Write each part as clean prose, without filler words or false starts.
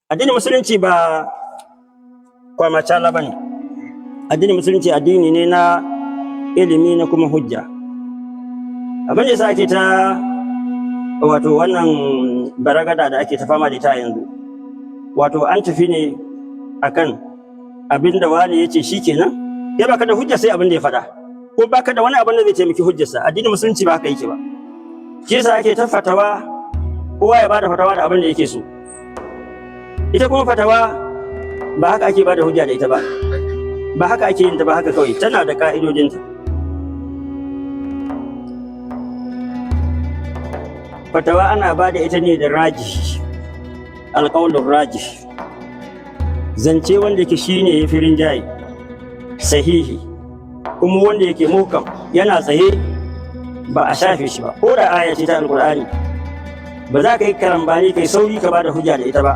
Addinin Musulunci ba kwamacala ba ne. Addinin Musulunci addini ne na ilimi, na kuma hujja. Abin da yasa ake ta, wato wannan baragada da ake ta fama da ita yanzu, wato an tafi ne akan abin da wani ya ce shi kenan. Kai baka da hujja sai abin da ya faɗa, ko baka da wani abin da zai taimaki hujjarsa. Addinin Musulunci ba haka yake ba. Shi yasa ake ta fatawa, kowa ya bada fatawa da abin da yake so. Ita kuma fatawa ba haka ake bada hujja da ita ba, ba haka ake yin ta ba haka kawai, tana da ka'idojinta. Fatawa ana ba da ita ne da raji, alƙawlin raji, zance wanda yake shine ya fi rinjaye, sahihi, kuma wanda yake muhkam, yana tsaye, ba a shafe shi ba. Ko da aya ce ta Alƙur'ani, ba za ka yi karambani kai sauri ka bada hujja da ita ba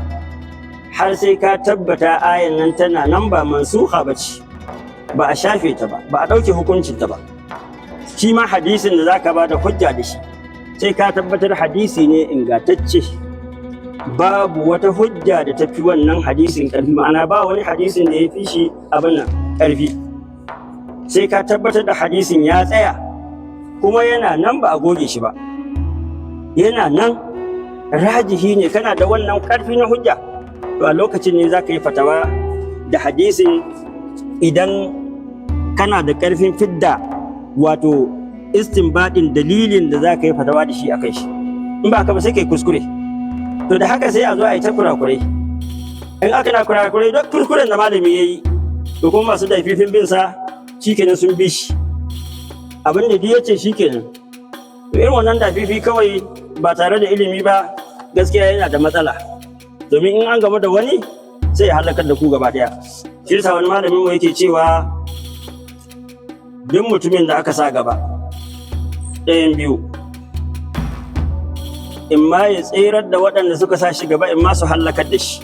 har sai ka tabbata ayan nan tana nan, ba mansuha ba ce, ba a shafe ta ba, ba a ɗauke hukuncinta ba. Shi ma hadisin da za ka bada hujja da shi, sai ka tabbatar hadisi ne ingantacce, babu wata hujja da ta fi wannan hadisin ƙarfi, ma'ana ba wani hadisin da ya fi shi abin nan ƙarfi. Sai ka tabbatar da hadisin ya tsaya kuma yana nan, ba a goge shi ba, yana nan, rajihi ne, kana da wannan ƙarfi na hujja, to a lokacin ne za ka yi fatawa da hadisin, idan kana da ƙarfin fidda, wato istinbadin dalilin da za ka yi fatawa da shi a kai shi. In ba ka ba, sai kai kuskure. To da haka sai a zo a yi ta kurakurai. In aka na kurakurai, duk kuskuren da malami ya yi, to kuma masu daififin bin sa shikenan sun bi shi, abin da ya ce shikenan. To irin wannan dafifi kawai ba tare da ilimi ba, gaskiya yana da matsala, domin in an gamu da wani sai ya halakar da ku gaba daya. Shi yasa wani malamin mu yake cewa duk mutumin da aka sa gaba, ɗayan biyu: in ma ya tserar da waɗanda suka sa shi gaba, in ma su hallakar da shi.